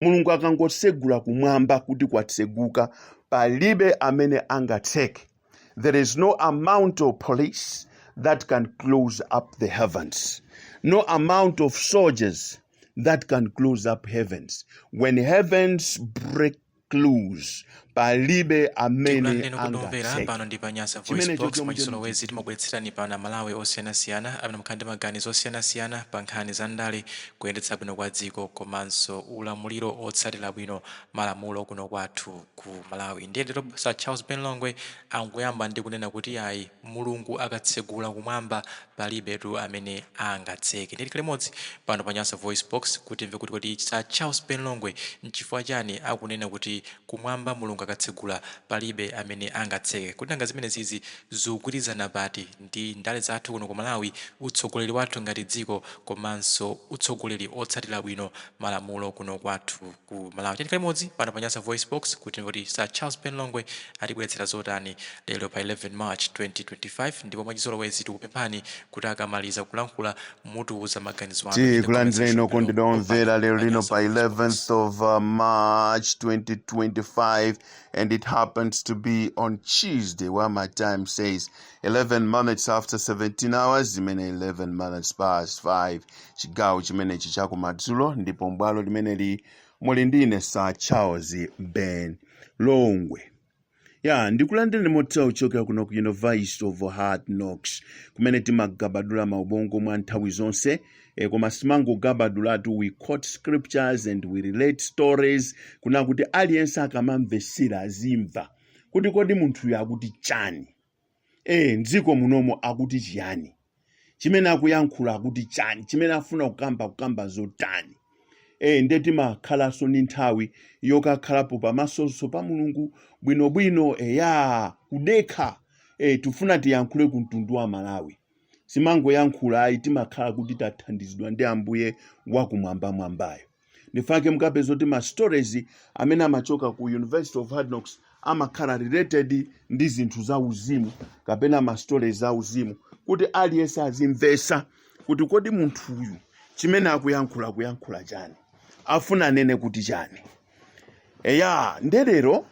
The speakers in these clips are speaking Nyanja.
Mulungu akangotsegula kumwamba kuti kwatseguka, palibe amene angatseke. There is no amount of police that can close up the heavens, no amount of soldiers that can close up heavens. When heavens break loose, palibe amene Tikulandireni kunomvera angatseke. Pano ndi pa Nyasa Voice Chimenecho Box. chomwe Mwachizolowezi timabweretserani pano Amalawi osiyanasiyana amene amakhala ndi maganizo osiyanasiyana pa nkhani za ndale, kuyendetsa bwino kwa dziko komanso ulamuliro otsatira bwino malamulo kuno kwathu ku Malawi. Ndiye lero Sir Charles Ben Longwe akuyamba ndi kunena kuti ayi, Mulungu akatsegula kumwamba palibetu amene angatseke. Ndiye tikhale limodzi pano pa Nyasa Voice Box kuti timve kuti kodi Sir Charles Ben Longwe nchifukwa chani akunena kuti kumwamba Mulungu akatsegula palibe amene angatseke? Kuti nanga zimenezizi zikugwirizana pati ndi ndale zathu kuno ku Malawi, utsogoleri wathu ngati dziko komanso utsogoleri otsatira bwino malamulo kuno kwathu ku Malawi? Tikhale limodzi pano pa Nyasa Voice Box kuti timve kuti Sir Charles Ben Longwe atibweretsera zotani lero pa 11 March 2025. Ndipo mwachizolowezi tikupemphani kuti akamaliza kulankhula mutiuza maganizo anu in the comment Tikulandireni section below okondedwa omvera pompano lero pa lino Nyasa pa Voice Box. 11th of March 2025, and it happens to be on Tuesday, where my time says 11 minutes after 17 hours, imene 11 minutes past 5, chigawo chimenechi chakumadzulo. Ndipo mbwalo limeneli muli ndine, Sir Charles Ben Longwe. Ya, ndikulandireni motero kuchokera kuno ku University of Hard Knocks, kumene timagabadula maubongo mwa nthawi zonse. Koma simangogabadulatu, we quote scriptures and we relate stories kuna kuti aliyense akamamvesera azimva kuti kodi munthuyu akuti chani, mdziko munomo akuti chiyani, chimene akuyankhula akuti chani, chimene afuna kukamba kukamba zotani. Nde timakhalanso ndi nthawi yokakhalapo pamaso pa Mulungu bwinobwino, eya, kudekha. Tifuna tiyankhule ku mtundu wa Malawi, simangoyankhula ayi, timakhala kuti tathandizidwa ndi Ambuye wakumwambamwambayo. Ndifake mukapeza kuti ma stories amene amachoka ku University of Hard Knocks amakhala related ndi zinthu za uzimu kapena ma stories za uzimu, kuti aliyense azimvesa kuti kodi munthuyu chimene akuyankhula akuyankhula chani, afuna anene kuti chani. Eya, ndelero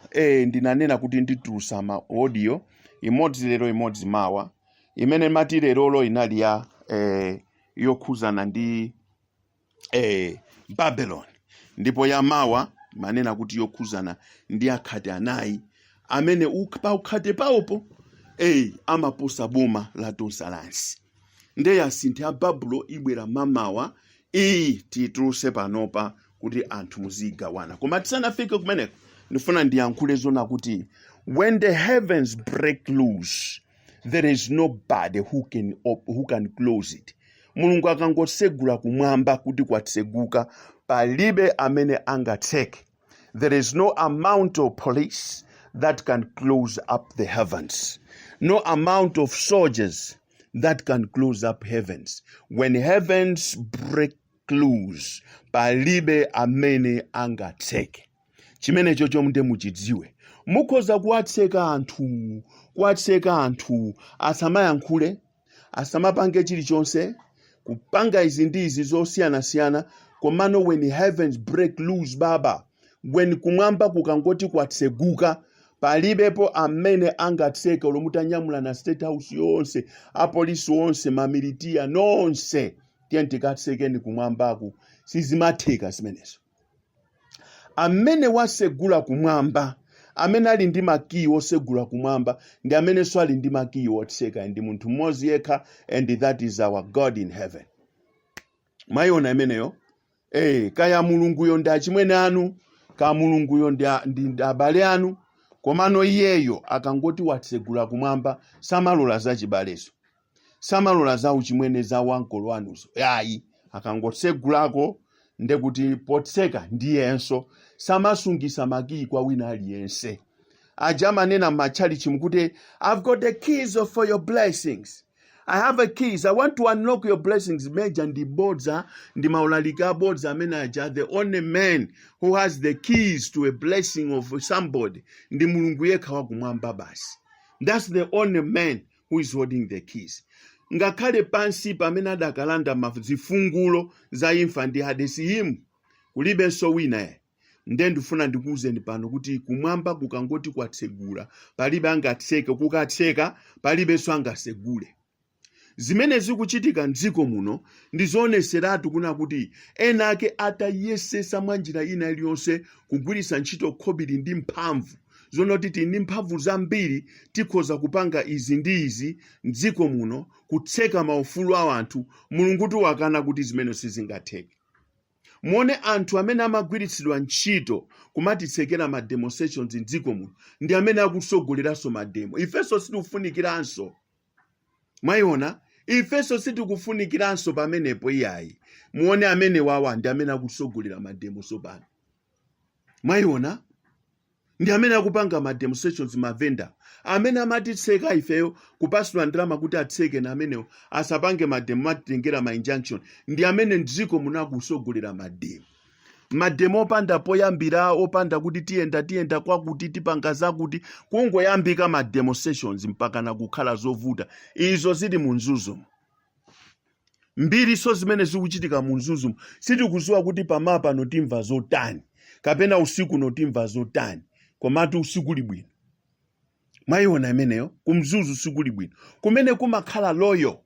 ndinanena kuti nditulusa ma audio, imodzi lero, imodzi mawa. Imene mati lerolo inali ya yokhuzana ndi Babylon, ndipo ya mawa manena kuti yokhuzana ndi akhate anayi amene pa ukhate pawopo amaposa boma la Tonse Alliance. Nde yasinthe ya Babulo ibwera mamawa. Iyi tiyituluse panopa kuti anthu muzigawana. Koma tisanafike kumeneko, ndifuna ndiyankhule zona kuti when the heavens break loose, there is nobody who can close it. Mulungu akangosegula kumwamba kuti kwatseguka, palibe amene angatseke. There is no amount of police that can close up the heavens, no amount of soldiers that can close up heavens. When heavens break loose, palibe amene angatseke. Chimenecho chomwe nde muchidziwe. Mukhoza kuwatseka anthu, kuwatseka anthu asamayankhule, asamapange chilichonse, kupanga izi ndi izi zosiyanasiyana, komano when heavens break loose, baba, when kumwamba kukangoti kwatseguka, palibepo amene angatseke. Olo mutanyamula na State House yonse, apolisi onse, mamilitiya nonse, tiye tikatsekeni kumwambaku, sizimatheka zimenezo. Amene wasegula kumwamba, amene ali ndi makiyi osegula kumwamba, ndi amenenso ali ndi makiyi otseka, ndi munthu mmodzi yekha, and that is our God in heaven. Mwayiona imeneyo? Kaya Mulunguyo ndi achimwene anu, ka Mulunguyo ndi abale anu, komano iyeyo akangoti watsegula kumwamba, samalola zachibalezo, samalola za uchimwene, za wankolo wanuzo, ayi. Akangotsegulako, ndekuti potseka ndiyenso samasungisa makiyi kwa wina aliyense. Aja amanena m'matchalichi mukuti, "I've got the keys for your blessings, I have a keys, I want to unlock your blessings," meja ndi bodza, ndi maulaliki abodza amene aja. The only man who has the keys to a blessing of somebody ndi Mulungu yekha wakumwamba basi. That's the only man who is holding the keys. Ngakhale pansi pamene adakalanda zifungulo za imfa ndi Hadesi, him, kulibenso wina. Nde ndifuna ndikuwuzeni pano kuti kumwamba kukangoti kwatsegula, palibe angatseke. Kukatseka, palibenso angasegule. Zimene zikuchitika mdziko muno ndi zooneseratu kuna kuti ena ake atayesesa mwa njira ina iliyonse kugwiritsa ntchito khobiri ndi mphamvu zonoti tili ndi mphamvu zambiri, tikhoza kupanga izi ndi izi mdziko muno, kutseka maufulu a anthu, Mulungu wakana kuti zimene sizingatheke. Muone, anthu amene amagwiritsidwa ntchito kumatitsekera ma demonstrations mdziko muno ndi amene akutsogoleranso ma demo. Ifenso sitikufunikiranso. Mwayiona, ifenso sitikufunikiranso pamenepo iyayi. Muone, amene wawa ndi amene akutsogolera ma demo sopano. Mwayiona, ndi amene akupanga ma demonstrations. Mavenda amene amatitseka ifeyo, kupasidwa ndalama kuti atseke na amenewo asapange ma demo, matitengera ma injunction, ndi amene mdziko muno akusogolera ma demo. Ma demo opanda poyambira, opanda kuti tiyenda, tiyenda kwakuti, tipanga zakuti, kungoyambika ma demonstrations mpaka na kukhala zovuta. Izo zili mu Mzuzu mbiriso. Zimene zikuchitika mu Mzuzu, sitikuziwa kuti pamapa notimva zotani kapena usiku notimva zotani, komatu sikuli bwino. Mwayiona imeneyo? Kumzuzu sikuli bwino, kumene kumakhala loyal,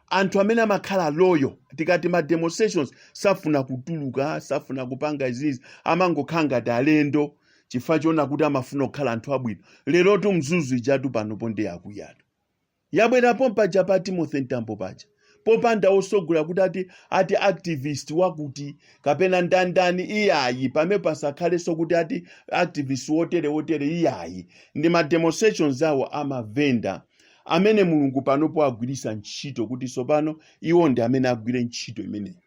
anthu amene amakhala loyal. Tikati ma demonstrations, safuna kutuluka, safuna kupanga izizi, amangokhala ngati alendo chifukwa choona kuti amafuna kukhala anthu abwino. Lerotu Mzuzu ijatu panopo ndi akuyatu yabwerapo paja pa Timothy Mtambo paja, popanda osogola kuti ati activist wakuti kapena ndandani, iyayi. Pamene pasakhalenso kuti ati activist wotere wotere, iyayi. Ndi ma demonstrations awo amavenda amene Mulungu panopo agwirisa ntchito kuti sopano iwo ndi amene agwire ntchito imeneyi.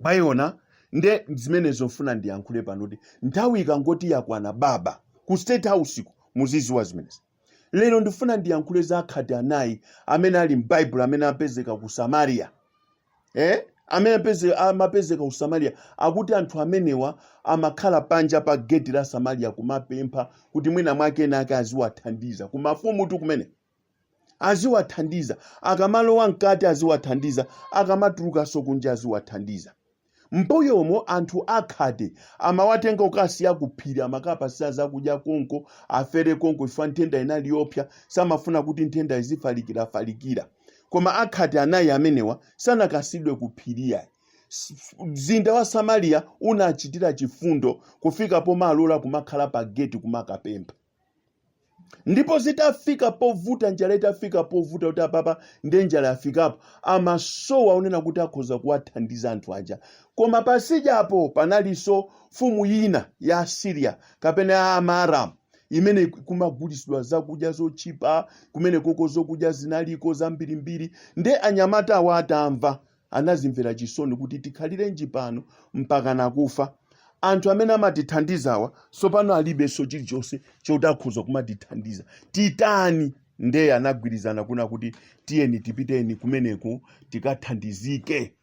Mwayiona? Nde zimene zofuna ndiyankhule pano kuti nthawi ikangoti yakwana, baba ku State House ku muziziwa zimenezi. Lero ndifuna ndiyankhule za akhate anayi amene ali m'Baibulo, amene apezeka ku Samariya, eh? Amene amapezeka ku Samariya. Akuti anthu amenewa amakhala panja pa geti la Samariya kumapempha kuti mwina mwake ena ake aziwathandiza. Kumafumutu kumene aziwathandiza, akamalowa mkati aziwathandiza, akamatulukanso kunja aziwathandiza. Mbuyomo anthu akhate amawatenga kukasiya ku phiri, amakapasira zakudya konko, afere konko, chifukwa nthenda inali yopsa, samafuna kuti nthenda izifalikirafalikira. Koma akhate anayi amenewa sanakasidwe ku phiri yayi. Mzinda wa Samariya unachitira chifundo kufika pomalola kumakhala pa geti kumakapempha. Ndipo zitafika povuta, njala itafika povuta kuti apapa ndiye njala yafikapo, amasowa onena kuti akhoza kuwathandiza anthu aja. Koma pasijapo panalinso mfumu ina ya Assyria kapena ya Amaaramu imene kumagulisidwa zakudya zochipa kumene koko, zokudya zinaliko zambirimbiri. Nde anyamata awo atamva, anazimvera chisoni kuti tikhalirenji pano mpaka nakufa? Anthu amene amatithandizawa tsopano alibenso chilichonse choti akhoza kumatithandiza, titani? Ndeye anagwirizana kuna kuti tiyeni tipiteni kumeneko tikathandizike.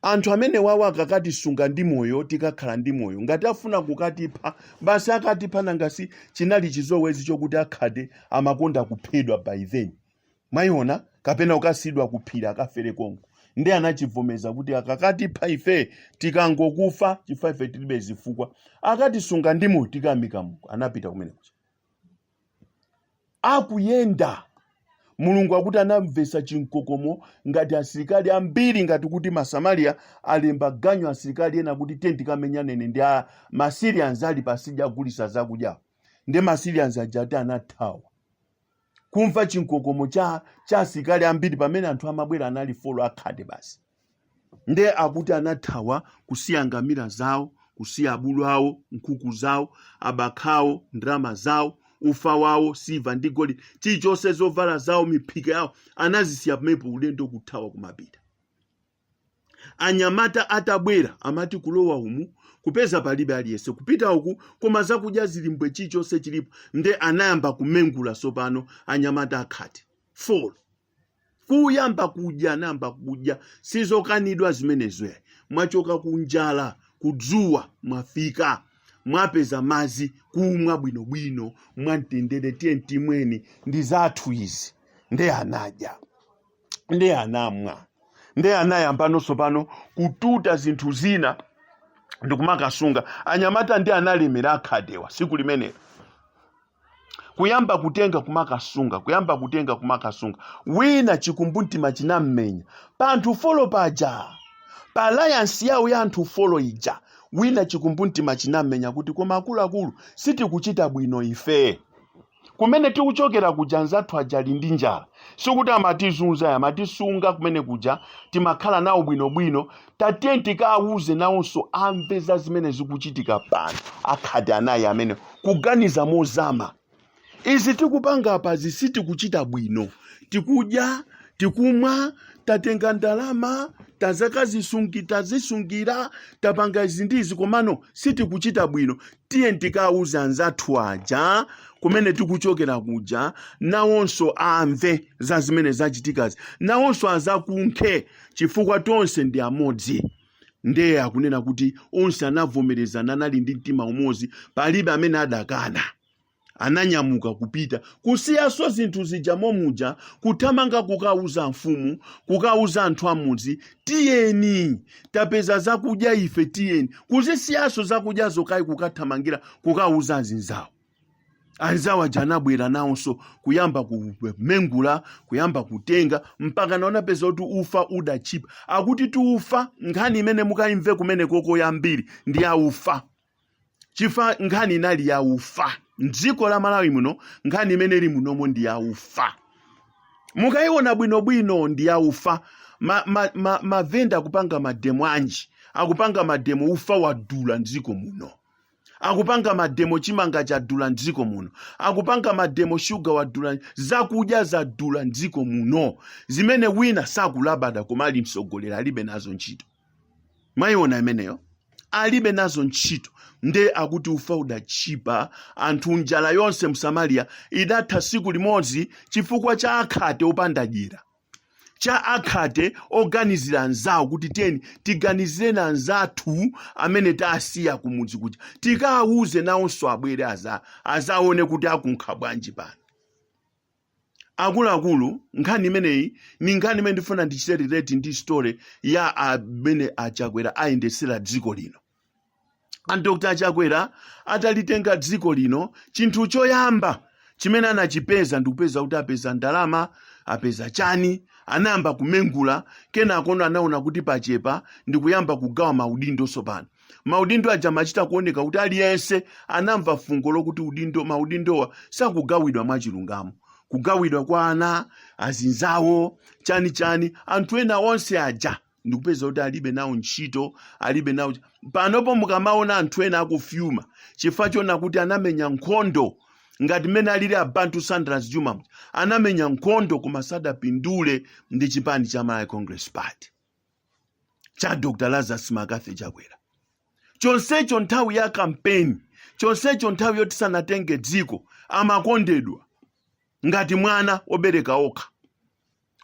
Anthu amene wawo akakatisunga ndi moyo, tikakhala ndi moyo. Ngati afuna kukatipha, basi akatipha. Nangasi chinali chizolowezi chokuti akhate amakonda kuphedwa by then, mwayiona, kapena ukasidwa kuphiri akafere konko. Ndi anachivomeza kuti akakatipha ife tikangokufa, chifukwa ife tilibe zifukwa, akatisunga ndi moyo tikamika muko. Anapita kumene kuja. Akuyenda, Mulungu akuti anamvesa chinkokomo ngati asilikali ambiri, ngati kuti Masamariya alemba ganyu asilikali ena kuti tiye tikamenyanene ndi a Masyrians ali pasija agulisa zakudya. Ndi Masyrians aja ati anathawa kumva chinkokomo cha asilikali ambiri pamene anthu amabwera anali four akhate basi. Nde akuti anathawa kusiya ngamira zawo, kusiya abulu awo, nkhuku zawo, abakhawo, ndalama zawo, ufa wawo, silver ndi golide, chilichonse, zovala zawo, miphika yawo, anazisiya pamenepo, ulendo kuthawa kumapita. Anyamata atabwera, amati kulowa umu kupeza palibe aliyense, kupita uku koma zakudya zili mbwe, chilichonse chilipo. Nde anayamba kumengula sopano anyamata akhate four, kuyamba kudya. Anayamba kudya, sizokanidwa zimenezo yayi. Mwachoka ku njala, kudzuwa, mwafika mwapeza madzi kumwa bwinobwino mwamtendere, tiye timweni, ndi zathu izi. Nde anadya, nde anamwa, nde anayambanonso pano kututa zinthu zina. Ndikumakasunga anyamata ndi analemera akhatewa siku limenelo, kuyamba kutenga kumakasunga, kuyamba kutenga kumakasunga. Wina chikumbumtima chinammenya pa anthu 4 paja, pa alliance yawo ya anthu 4 ija. Wina chikumbumtima chinammenya kuti, "Koma akuluakulu, sitikuchita bwino ife. Kumene tikuchokera kuja, anzathu aja ali ndi njala. Sikuti amatizunza, amatisunga kumene kuja, timakhala nawo bwinobwino. Tatiye tikawuze nawonso amve za zimene zikuchitika pano." Akhate anayi amene kuganiza mozama, izi tikupanga apazi sitikuchita bwino. Tikudya, tikumwa, tatenga ndalama, tazakazisungi, tazisungira, tapanga izi ndi izi, komano sitikuchita bwino. Tiye tikawuze anzathu aja kumene tikuchokera kuja, nawonso amve za zimene zachitikazi, nawonso azakunkhe, chifukwa tonse ndi amodzi." Ndiye akunena kuti onse anavomerezana, anali ndi mtima umodzi, palibe amene adakana. Ananyamuka kupita, kusiyaso zinthu zija momuja, kuthamanga kukauza mfumu, kukauza anthu amudzi, "Tiyeni, tapeza zakudya ife, tiyeni." Kuzisiyaso zakudyazo kayi, kukathamangira kukauza azinzawo. Anzawo aja anabwera nawonso, kuyamba kumengula, kuyamba kutenga, mpaka naonapeza kuti ufa udachipa. Akuti tiufa, nkhani imene mukayimve kumene koko yambiri ndi ya ufa, chifukwa nkhani inali ya ufa mdziko la Malawi muno. Nkhani imene ili munomo ndi ya ufa, mukayiona bwinobwino ndi ya ufa. Mavenda akupanga mademo anji? Akupanga mademo, ufa wadula mdziko muno. Akupanga mademo, chimanga chadula mdziko muno. Akupanga mademo, shuga wadula, zakudya zadula mdziko muno, zimene wina sakulabada, koma ali mtsogoleri, alibe nazo ntchito. Mwayiona imeneyo? Alibe nazo ntchito. Nde akuti ufa udachipa, anthu njala yonse Msamariya idatha siku limodzi, chifukwa cha akhate opanda dyera, cha akhate oganizira anzawo, kuti tiyeni tiganizireni anzathu amene tasiya kumudzi kuja, tikawuze nawonso abwere azaone kuti akunkha bwanji pano. Akuluakulu, nkhani imeneyi ni nkhani imene ndifuna ndichite relate ndi story ya amene Achakwera ayendesera dziko lino. A Dr Achakwera atalitenga dziko lino, chinthu choyamba chimene anachipeza ndikupeza kuti apeza ndalama, apeza chani, anayamba kumengula. Kenakono anaona kuti pachepa, ndikuyamba kugawa maudindo. Sopano maudindo aja machita kuoneka kuti aliyense anamva fungo lokuti udindo, maudindowa sakugawidwa mwachilungamo, kugawidwa kwa ana azinzawo, chani chani. Anthu ena onse aja ndikupeza kuti alibe nawo ntchito, alibe nawo. Panopo mukamaona anthu ena akufyuma chifukwa chona kuti anamenya nkhondo, ngati mmene alili Abantu Sandras Juma, anamenya nkhondo koma sadapindule ndi chipani cha Malawi Congress Party cha Dr Lazarus McCarthy Chakwera. Chonsecho nthawi ya kampeni, chonsecho nthawi yoti sanatenge dziko, amakondedwa ngati mwana obereka okha.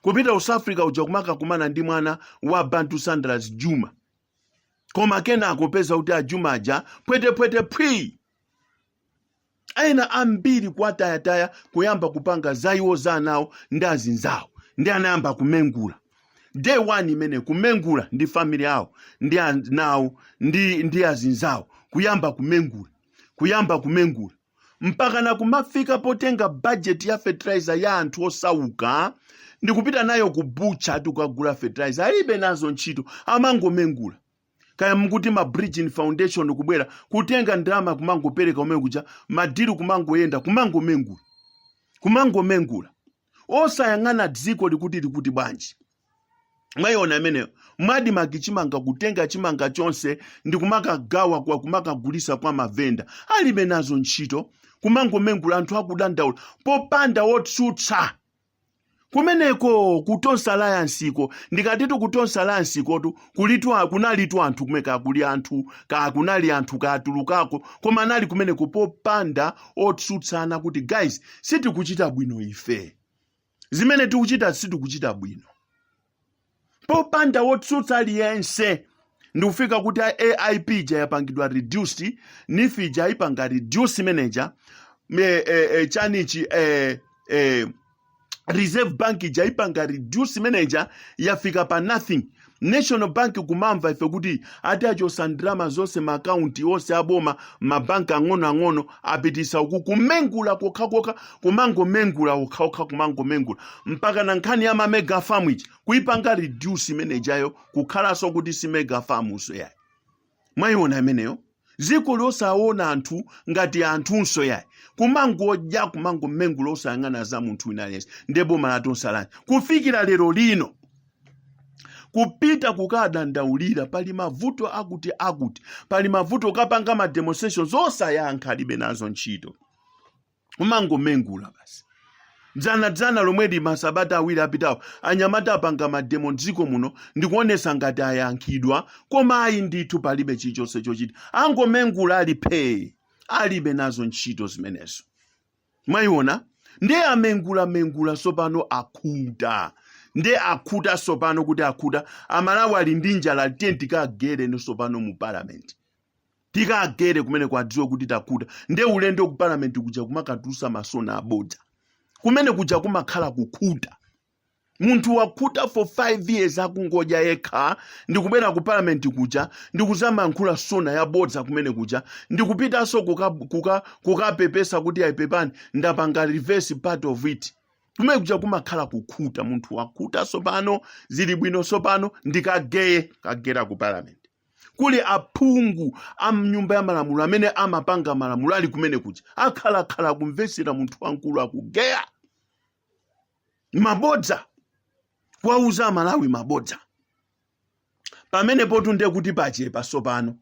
Kupita ku South Africa uja, kumakakumana ndi mwana wa Bantu Sandras Juma, koma kenako peza kuti ajuma aja pwetepwete phwi, ena ambiri kuwatayataya, kuyamba kupanga za iwo, za anawo ndi azinzawo. Ndi anayamba kumengula day one imene, kumengula ndi family yawo ndi anawo ndi azinzawo, kuyamba kumengula, kuyamba kumengula, mpaka na kumafika potenga budget ya fertilizer ya anthu osauka ndikupita nayo ku butcher tikukagula fertilizer. Alibe nazo ntchito, amangomengula. Kaya mukuti ma Bridgin Foundation, kubwera kutenga ndalama kumangopereka umene kuja, ma deal kumangoyenda, kumangomengula, kumangomengula, osayang'ana dziko likuti bwanji. Mwayiona imeneyo? Mwadimaki chimanga, kutenga chimanga chonse ndi kumakagawa kwa kumakagulisa kwa mavenda. Alibe nazo ntchito, kumangomengula, anthu akudandaula, popanda wotsutsa kumeneko. Ku Tonse Alliance iko, ndikatitu ku Tonse Alliance ikotu kulitu, kunalitu anthu kumene, kakuli anthu, kakunali anthu, katulukako, koma anali kumeneko popanda otsutsana kuti, "Guys, sitikuchita bwino ife, zimene tikuchita sitikuchita bwino." Popanda wotsutsa aliyense, ndikufika kuti AIP ija yapangidwa reduced, NEEF ija ayipanga reduce manager chanichi, Reserve Bank ija ipanga reduce manager, yafika pa nothing. National Bank kumamva ife kuti ati achosa ndalama zonse, maakaunti onse aboma, mabanki ang'onoang'ono apitisa uku, kumengula kokhakokha, kumangomengula okhaokha, kumangomengula mpaka na nkhani ya ma mega farm iji kuipanga reduce imene ijayo kukhalanso kuti si mega farmso yayi. Mwayiona imeneyo? Dziko losaona anthu ngati anthunso yayi, kumangodya, kumangomengula, osayang'ana za munthu wina aliyense. Ndiye boma la Tonse Alliance kufikira lero lino kupita kukadandaulira, pali mavuto akuti akuti, pali mavuto, kapanga ma demonstrations, osayankha, alibe nazo ntchito, kumangomengula basi. Dzana lomweli, masabata 2 apitawo, anyamata apanga ma demo mdziko muno ndikuonesa ngati ayankhidwa, koma ayi ndithu, palibe chilichonse chochita, angomengula, ali phee, alibe nazo ntchito zimenezo. Mwayiona? Ndiye amengula sopano akhuta, ndiye akhuta sopano kuti akhuta. Amalawi ali ndi njala, tiye tikagere sopano mu parliament, tikagere kumene kwadziwe kuti takhuta. Ndiye ulendo ku parliament kuja kumakatulusa masona abodza kumene kuja, kumakhala kukhuta. Munthu wakhuta for 5 years, akungodya yekha, ndikubwera ku parliament kuja ndikuzamayankhula sona yabodza kumene kuja, ndikupitanso kukapepesa kuti ayipepani, ndapanga reverse part of it. Kumene kuja kumakhala kukhuta. Munthu wakhuta sopano, zili bwino sopano, ndikageye kagera ku parliament. Kuli aphungu a mnyumba ya malamulo amene amapanga malamulo ali kumene kuja, akhalakhala kumvesera munthu wamkulu akugeya mabodza, kuwauza Amalawi mabodza. Pamenepo tunde kuti pachepa sopano,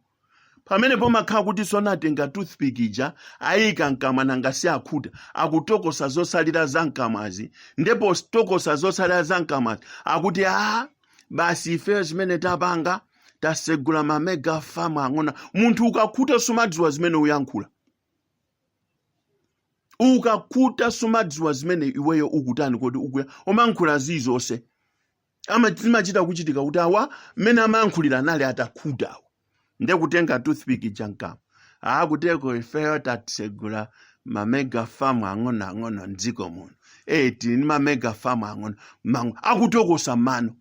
pamenepo makhala kuti sonatenga toothpick ija, ayika mkamwa, nanga si akhuta, akutokosa zosalira za mkamwazi. Ndipo tokosa zosalira za mkamwazi, akuti a basi, ifeyo zimene tapanga, tasegula ma mega farm ang'ono. Munthu ukakhuta sumadziwa zimene uyankhula. Ukakhuta sumadziwa zimene iweyo ukutani, kodi ukuya umankhula zizonse. Zimachita kuchitika kuti awa mmene amayankhulira anali atakhuta awa. Nde kutenga toothpick ija mkamwa, akuteko ifeyo tatsegula ma mega farm ang'onoang'ono mdziko muno, tili ndi ma mega farm ang'ono mang'ono, akutokosa mano.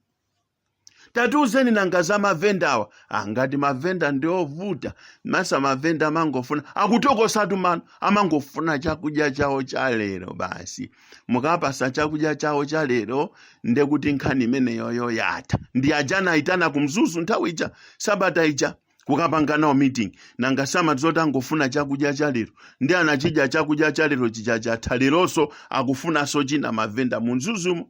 Tatiuzeni nanga za mavenda awa. Angati mavenda ndi ovuta masa, mavenda amangofuna, akutokosatu mano, amangofuna chakudya chawo cha lero basi. Mukapasa chakudya chawo cha lero, ndekuti nkhani imeneyoyo yatha. Ndi aja anayitana kumzuzu nthawi ija, sabata ija, kukapanga nawo meeting. Nanga samadzoti angofuna chakudya cha lero, ndi anachidya chakudya cha lero chija, chatha, leronso akufunanso china mavenda mu Mzuzumo.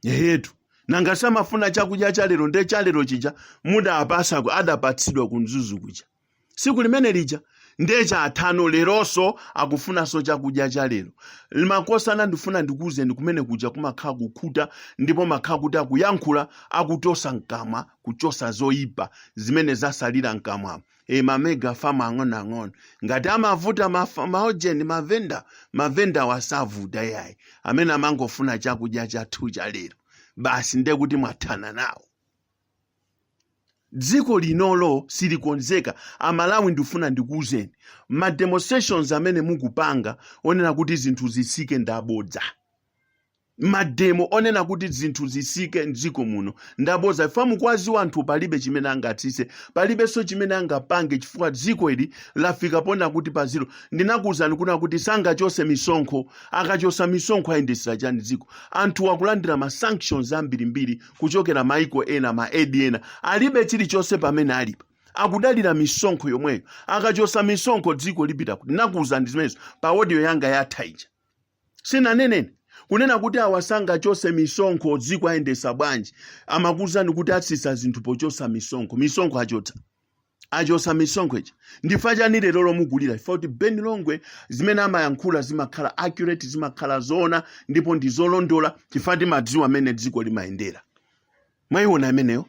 Ehetu, nanga samafuna chakudya cha lero, nde cha lero chija mudapasa, adapatsidwa ku Mzuzu kuja siku limene lija, nde chathano, leronso akufunanso chakudya cha lero. Makosana, ndifuna ndikuwuzeni, kumene kuja kumakhala kukhuta, ndipo makhala kuti akuyankhula akutosa mkamwa, kuchosa zoyipa zimene zasalira mkamwamo. Ma mega farm ang'onoang'ono ngati amavuta maojeni mavenda, mavenda wasavuta yayi, amene amangofuna chakudya chathu cha lero basi, nde kuti mwathana nawo. Dziko linolo silikonzeka. Amalawi, ndifuna ndikuwuzeni, ma demonstrations amene mukupanga onena kuti zinthu zitsike ndabodza. Ma demo onena kuti zinthu zitsike mdziko muno ndabodza. Ife mukwaziwa anthu, palibe chimene angatsitse, palibenso chimene angapange, chifukwa dziko ili lafika pona kuti pa zero. Ndinakuwuzani kuna kuti sangachose misonkho. Akachosa misonkho ayendesera chani dziko? Anthu akulandira ma sanctions ambirimbiri kuchokera maiko ena, ma aid ena, alibe chilichonse pamene alipa, akudalira misonkho yomweyo. Akachosa misonkho dziko lipita kuti? Nakuwuzani zimenezo pa audio yanga yatha ija. Sinanenene kunena kuti awa sangachose misonkho, dziko ayendesa bwanji? Amakuwuzani kuti atsitsa zinthu pochosa misonkho. Misonkho achotsa, achosa misonkho ija, ndifa chani lero lomugulira? Ifa kuti Ben Longwe zimene amayankhula zimakhala accurate, zimakhala zoona ndipo ndi zolondola, chifukwa timadziwa amene dziko limayendera. Mwayiona imeneyo?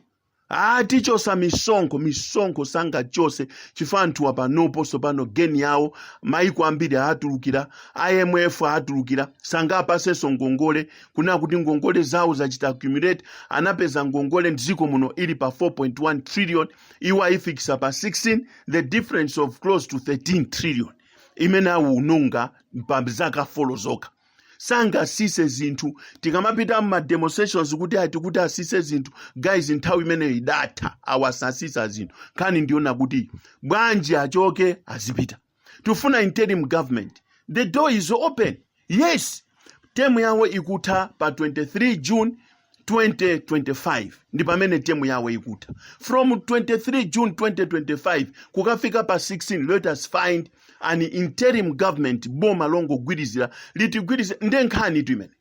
Ah, tichosa misonkho. Misonkho sangachose, chifukwa anthu apanopo sopano geni yawo maiko ambiri aatulukira, IMF aatulukira, sangapasenso ngongole, kunena kuti ngongole zawo zachita accumulate. Anapeza ngongole mdziko muno ili pa 4.1 trillion, iwo ayifikisa pa 16, the difference of close to 13 trillion imene awunonga pa zaka 4 zokha. Sangasise zinthu. Tikamapita mma demonstrations kuti ati kuti asise zinthu, guys, nthawi imeneyo idatha. Awasasisa zinthu. Nkhani ndiona kuti bwanji achoke, azipita. Tifuna interim government. The door is open. Yes, term yawo ikutha pa 23 June 2025. Ndi pamene term yawo ikutha. From 23 June 2025 kukafika pa 16, let us find an interim government, boma longogwirizira, litigwirize. Nde nkhani tu imene.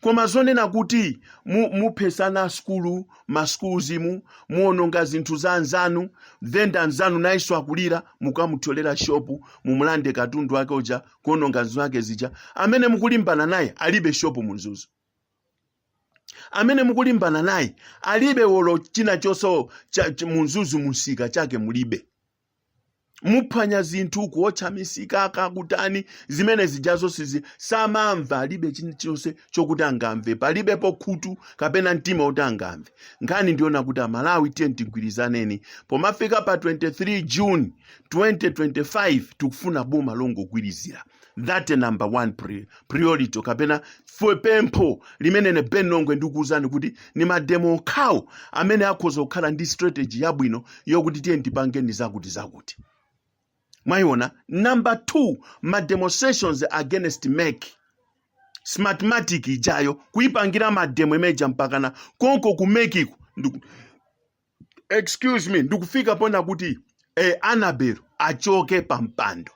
Koma zonena kuti muphesana skulu, masukuluzimu muononga zinthu za anzanu, venda anzanu nayenso akulira, mukamuthyolera shopu, mumulande katundu wake uja, kuononga zinthu zake zija. Amene mukulimbana naye alibe shopu mu Mzuzu. Amene mukulimbana naye alibe wolo china chonse mu Mzuzu, musika chake mulibe. Muphwanya zinthu, kuotcha misika, kakutani, zimene zijazo sizi samamva. Alibe chilichonse chokuti angamve. Palibepo khutu kapena mtima kuti angamve. Nkhani ndiona kuti Amalawi, tiye tigwirizaneni. Pomafika pa 23 June 2025, tikufuna boma longogwirizira. That number one priority kapena pempho limene ne Ben Longwe ndikuwuzani kuti ni mademo okhawo amene akhoza kukhala ndi strategy yabwino yokuti tiye ndipangeni zakuti zakuti. Mwayiona? Number two, ma demonstrations against MEC, Smartmatic ijayo, kuyipangira mademo imeja mpakana konko ku MEC ko. Excuse me, ndikufika pona kuti Annabel achoke pa mpando.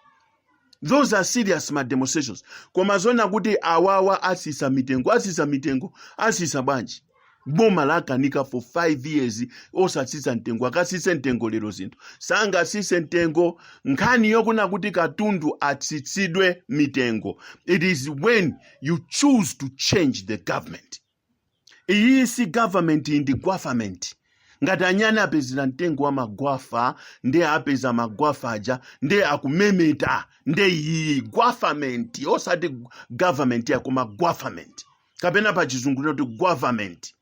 Those are serious ma demonstrations. Koma zona kuti awawa asisa mitengo, asisa mitengo, asisa bwanji? Boma lakanika for 5 years osasisa mtengo. Akasise mtengo lero? Zinthu sangasise mtengo. Nkhani yokuna kuti katundu atsitsidwe mitengo, it is when you choose to change the government. Iyi si government, iyi ndi government. Ngati anyani apezera mtengo wa magwafa, nde apeza magwafa aja, nde akumemeta. Nde iyi government, osati government yakoma government, kapena pa Chizungu kuti government.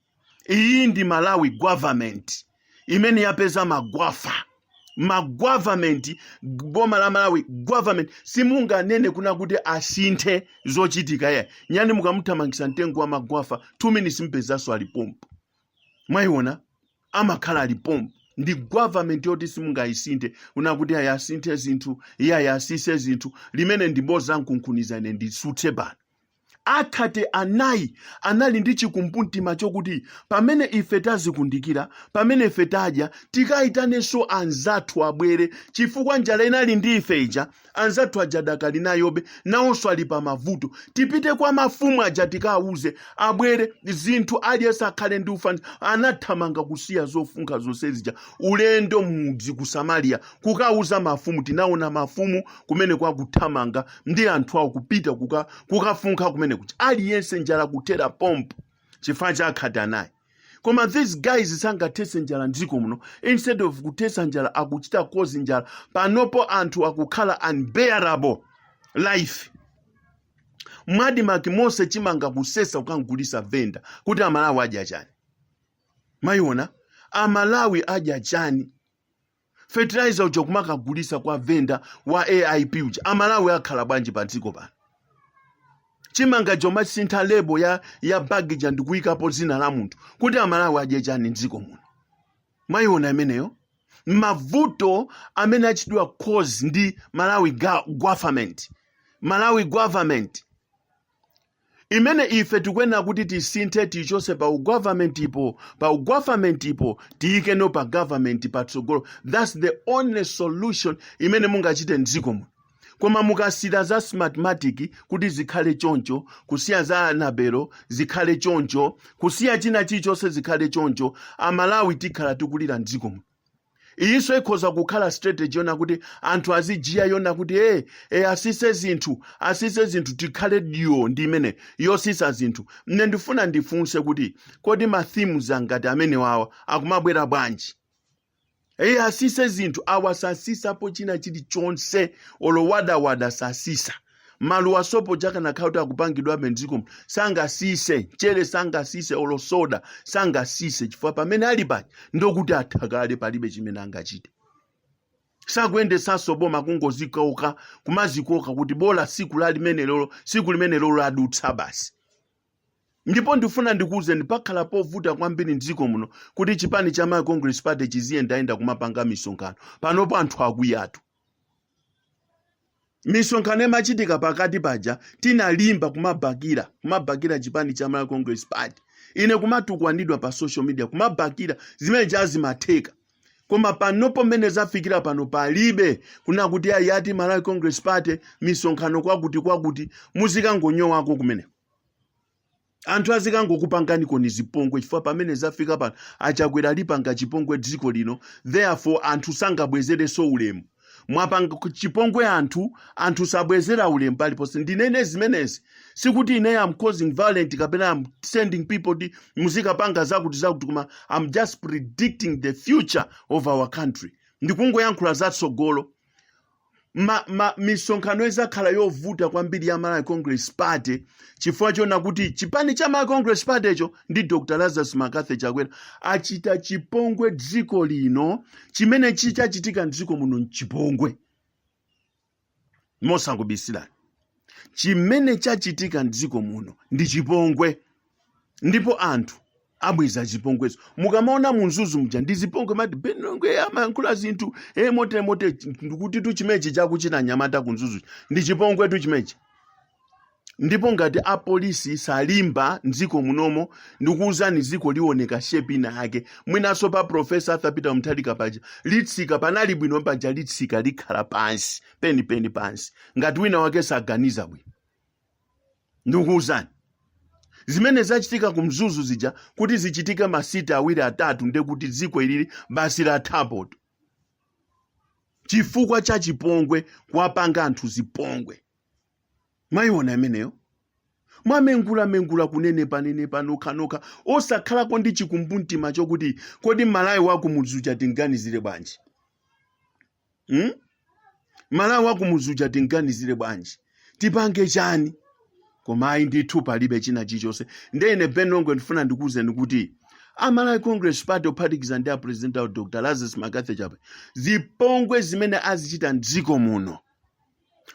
Iyi ndi Malawi government imene yapeza magwafa, magovernment. Boma la Malawi government, simunganene kuna kuti asinthe zochitika ye. Nyani mukamuthamangisa mtengo wa magwafa, 2 minutes mpezanso alipompo. Mwayiona? Amakhala alipompo. Ndi government yoti simungayisinthe una kuti ayi, asinthe zinthu, iye ayi, asise zinthu. Limene ndi boza nkunkhuniza. Ine ndisutse pano. Akhate anayi anali ndi chikumbumtima chokuti pamene ife tazikundikira, pamene ife tadya, tikayitanenso anzathu abwere, chifukwa njala inali ndi ife ija, anzathu aja dakali nayobe, nawonso ali pa mavuto. Tipite kwa mafumu aja, tikawuze abwere zinthu, aliyense akhale ndi ufani. Anathamanga kusiya zofunkha zonse zija, ulendo mudzi ku Samariya kukauza mafumu. Tinaona mafumu kumene kwakuthamanga ndi anthu awo kupita kukafunkha kumene kuja, aliyense njala kuthera pompo chifukwa cha akhate anayi. Koma these guys sangathetse njala mdziko muno. Instead of kuthetsa njala, akuchita cause njala. Panopo anthu akukhala unbearable life. Mu ADMARC monse chimanga kusesa, kukangulisa venda, kuti Amalawi adya chani? Mayiona? Amalawi adya chani? Fertilizer uja kumakagulisa kwa venda wa AIP uja. Amalawi akhala bwanji pa dziko pano? Chimanga chomasintha label ya bagija ndikuyikapo dzina la munthu, kuti Amalawi adye chani mdziko muno? Mwayiona imeneyo? Mavuto amene achitidwa cause ndi Malawi government, Malawi government imene ife tikuyenera kuti tisinthe, tichose pa ugovernment ipo, pa ugovernment ipo, tiyikeno pa government patsogolo. That's the only solution imene mungachite mdziko muno. Koma mukasira za Smartmatic kuti zikhale choncho, kusiya za Annabel zikhale choncho, kusiya china chilichonse zikhale choncho, Amalawi tikhala tikulira mdziko muno. Iyinso ikhoza kukhala strategy yona kuti anthu azijiya, yona kuti asise zinthu, asise zinthu, tikhale dio ndi imene yosisa zinthu. Mne ndifuna ndifunse kuti kodi ma themes angati amene wawa akumabwera bwanji? Asise zinthu. Awa sasisapo china chilichonse, olo wadawada sasisa. Maluwa sopo chakanakhala kuti akupangidwabe mdziko, sangasise. Mchere sangasise, olo soda sangasise, chifukwa pamene ali paja ndokuti atha kale, palibe chimene angachite. Sakuyendesanso boma, kungozikoka, kumazikoka kuti bola siku la limenelolo, siku limenelolo ladutsa basi. Ndipo ndifuna ndikuwuzeni, pakhala povuta kwambiri mdziko muno kuti chipani cha Malawi Congress Party chiziyendayenda kumapanga misonkhano. Panopo anthu akwiyatu. Misonkhano imachitika pakati paja, tinalimba kumabakira chipani cha Malawi Congress Party, ine kumatukwanidwa pa social media, kumabakira zimene chazimatheka. Koma panopo mmene zafikira pano, palibe kuna kuti ayati Malawi Congress Party misonkhano kwakuti kwakuti, muzikangonyowako kumeneko, anthu azikangokupanganiko ni zipongwe, chifukwa pamene zafika pano, Achakwera alipanga chipongwe dziko lino. Therefore anthu sangabwezerenso ulemu. Mwapanga chipongwe anthu, anthu sabwezera ulemu paliponse. Ndinene zimenezi, sikuti ine am causing violent kapena am sending people ti muzikapanga zakuti zakuti, koma I'm just predicting the future of our country. Ndikungoyankhula zatsogolo. Ma misonkhano izakhala yovuta kwambiri ya Malawi Congress Party, chifukwa chona kuti chipani cha Malawi Congress Party icho ndi Dr Lazarus McCarthy Chakwera achita chipongwe dziko lino. Chimene chichachitika mdziko muno nchipongwe, mosangobisirani. Chimene chachitika mdziko muno ndi chipongwe, ndipo anthu abweza zipongwezo. Mukamaona mu Mzuzu muja ndi zipongwe, mati Ben Longwe amayankhula zinthu mote mote, ndikuti tu chimechi chakuchita nyamata ku Mzuzu ndi chipongwe tu chimechi. Ndipo ngati apolisi salimba mdziko munomo, ndikuwuzani, dziko liwoneka shape ina yake. Mwinanso pa Professor Arthur Peter Mutharika paja litsika, panali bwino paja, litsika, likhala pansi penipeni pansi ngati wina wake saganiza bwino. Ndikuwuzani, zimene zachitika ku Mzuzu zija, kuti zichitike ma city awiri atatu, ndekuti dziko ilili basi lathapoto, chifukwa cha chipongwe, kuwapanga anthu zipongwe. Mwayiona imeneyo? Mwamengula-mengula, kunenepa nenepa nokhanokha, osakhalako ndi chikumbumtima chokuti kodi Malawi wakumudzi tinganizire bwanji, Malawi wakumudzi tinganizire bwanji, tipange chani? Koma ayi ndithu, palibe china chilichonse. Ndene Ben Longwe, ndifuna ndikuwuzeni kuti Amalawi Congress Party ophatikiza ndi a president awo Dr Lazarus McCarthy Chakwera, zipongwe zimene azichita mdziko muno,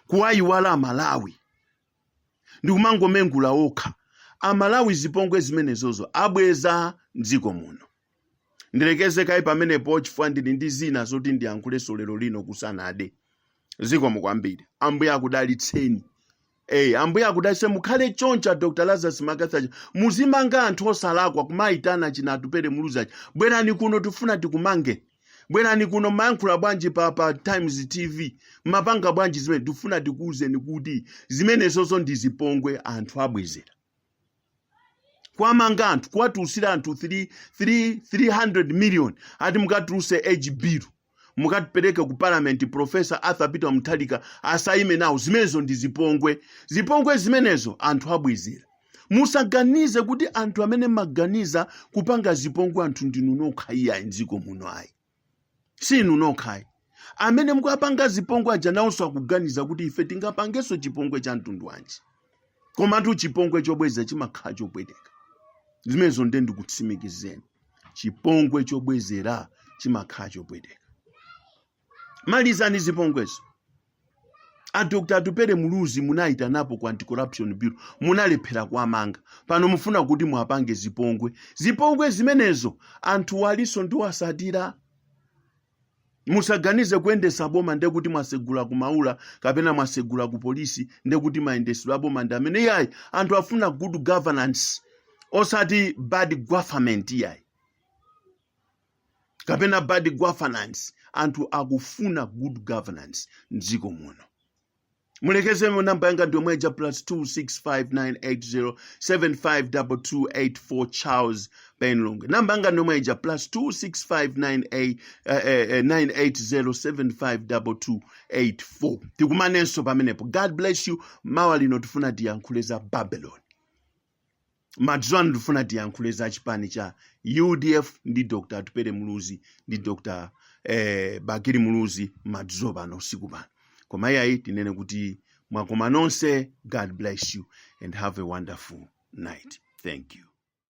kuwayiwala Amalawi ndikumangomengula okha Amalawi, zipongwe zimenezozo abweza mdziko muno. Ndilekeze kayi pamenepo, chifukwa ndili ndi zina zoti ndiyankhulenso lero lino kusanade. Zikomo kwambiri, Ambuye akudalitseni. Ey, Ambuye akudalitse. Mukhale choncha Dr Lazarus McCarthy, muzimanga anthu osalakwa, kumayitana china Atupele Muluzi, "Bwerani kuno, tifuna tikumange, bwerani kuno. Mayankhula bwanji pa Times TV? Mapanga bwanji zimene?" Tifuna tikuwuzeni kuti zimenezozo ndi zipongwe, anthu abwezera. Kwamanga anthu, kuwatulutsira anthu 3, 3, 300 million, ati mukatuluse age bill, mukatipereke ku parliament, Professor Arthur Peter Mutharika asayime nawo, zimenezo ndi zipongwe. Zipongwe zimenezo anthu abwezera. Musaganize kuti anthu amene maganiza kupanga zipongwe anthu ndinu nokha, iyayi. Mdziko muno ayi, sinu nokhayi amene mukapanga zipongwe aja, nawonso akuganiza kuti ife tingapangenso chipongwe cha mtundu wanji. Komatu chipongwe chobweza chimakhala chopweteka. Zimenezo nde ndikutsimikizeni, chipongwe chobwezera chimakhala chopweteka. Malizani zipongwezo. A Dr Atupele Muluzi munayitanapo ku Anti-Corruption Bureau, munalephera kuamanga. Pano mufuna kuti mwapange zipongwe. Zipongwe zimenezo anthu walinso ndiwasatira. Musaganize kuyendesa boma ndekuti mwasegula kumaula kapena mwasegula ku polisi, ndekuti mayendesedwe aboma ndi amene, iyayi. Anthu afuna good governance, osati bad government, iyayi, kapena bad governance. Anthu akufuna good governance mdziko muno. Mulekeze. Namba yanga ndi yomweja, +26598075284, Charles Ben Longwe. Namba yanga ndi yomweja, +26598 980752284. Tikumanenso pamenepo. God bless you. Mawa lino tifuna tiyankhule za Babylon. Madzulo ano tifuna tiyankhule za chipani cha UDF ndi Dr Atupele Muluzi ndi Dr Bakili Muluzi madzulo pano, usiku pano. Koma iyayi, tinene kuti mwakoma nonse. God bless you and have a wonderful night. Thank you.